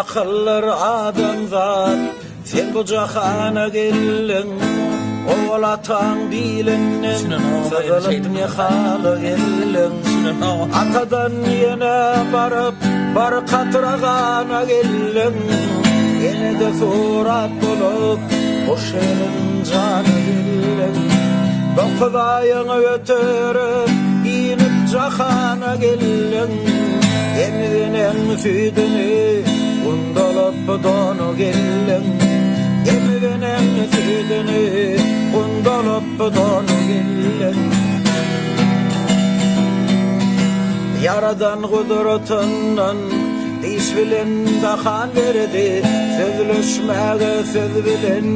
Akyldyr adamzat, sen bu jahana geldiň, Owal ataň bilinden syzylyp ne hala geldiň. Atadan ýene baryp, bir katra gana geldiň, Ene-de surat bolup, bu şirin jana geldiň. Dokuz aýyňy ötürip, inip jahana geldiň, Emzeneň süýdüni gundalyp dona geldiň. Emzeneň süýdüni gundalyp dona geldiň. Ýaradan gudratyndan diş bilen dahan berdi, Sözleşmäge söz bilen.